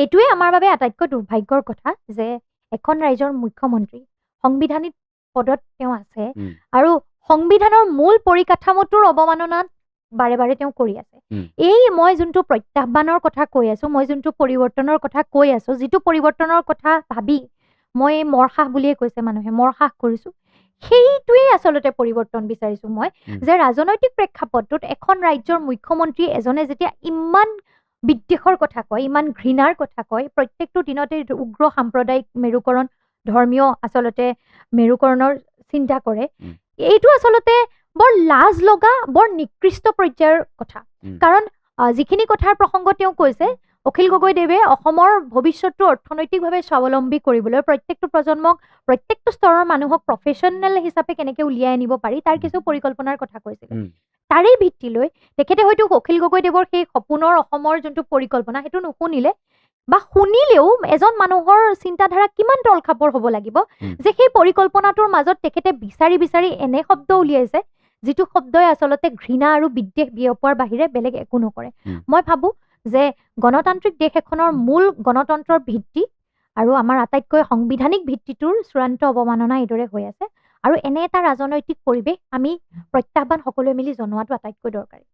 এইটোৱে আমাৰ বাবে আটাইতকৈ দুৰ্ভাগ্যৰ কথা যে এখন ৰাজ্যৰ মুখ্যমন্ত্ৰী সংবিধানিক পদত তেওঁ আছে আৰু সংবিধানৰ মূল পৰিকাঠামোটোৰ অৱমাননাত বাৰে বাৰে তেওঁ কৰি আছে। এই মই যোনটো প্ৰত্যাহ্বানৰ কথা কৈ আছো, মই যোনটো পৰিৱৰ্তনৰ কথা কৈ আছো, যিটো পৰিৱৰ্তনৰ কথা ভাবি মই এই মৰসাহ বুলিয়ে কৈছে মানুহে, মৰসাহ কৰিছো, সেইটোৱেই আচলতে পৰিৱৰ্তন বিচাৰিছো মই, যে ৰাজনৈতিক প্ৰেক্ষাপটটোত এখন ৰাজ্যৰ মুখ্যমন্ত্ৰী এজনে যেতিয়া ইমান বিদ্বেষৰ কথা কয়, ইমান ঘৃণাৰ কথা কয়, প্ৰত্যেকটো দিনতে উগ্ৰ সাম্প্ৰদায়িক মেৰুকৰণ, ধৰ্মীয় আচলতে মেৰুকৰণৰ চিন্তা কৰে, এইটো আচলতে বৰ লাজ লগা, বৰ নিকৃষ্ট পৰ্যায়ৰ কথা। কাৰণ যিখিনি কথাৰ প্ৰসংগ তেওঁ কৈছে, অখিল গগৈদেৱে অসমৰ ভৱিষ্যতটো অৰ্থনৈতিকভাৱে স্বাৱলম্বী কৰিবলৈ প্ৰত্যেকটো প্ৰজন্মক, প্ৰত্যেকটো স্তৰৰ মানুহক প্ৰফেচনেল হিচাপে কেনেকে উলিয়াই আনিব পাৰি তাৰ কিছু পৰিকল্পনাৰ কথা কৈছিলে। তাৰেই ভিত্তি লৈ তেখেতে হয়তো অখিল গগৈদেৱৰ সেই সপোনৰ অসমৰ যোনটো পৰিকল্পনা সেইটো নুশুনিলে, বা শুনিলেও এজন মানুহৰ চিন্তাধাৰা কিমান তলখাপৰ হ'ব লাগিব যে সেই পৰিকল্পনাটোৰ মাজত তেখেতে বিচাৰি বিচাৰি এনে শব্দ উলিয়াইছে যিটো শব্দই আচলতে ঘৃণা আৰু বিদ্বেষ বিয়পোৱাৰ বাহিৰে বেলেগ একো নকৰে। মই ভাবো যে গণতান্ত্ৰিক দেশ এখনৰ মূল গণতন্ত্ৰৰ ভিত্তি আৰু আমাৰ আটাইতকৈ সাংবিধানিক ভিত্তিটোৰ চূড়ান্ত অৱমাননা এইদৰে হৈ আছে। আৰু এনে এটা ৰাজনৈতিক পৰিৱেশ আমি প্ৰত্যাহ্বান সকলোৱে মিলি জনোৱাটো আটাইতকৈ দৰকাৰী।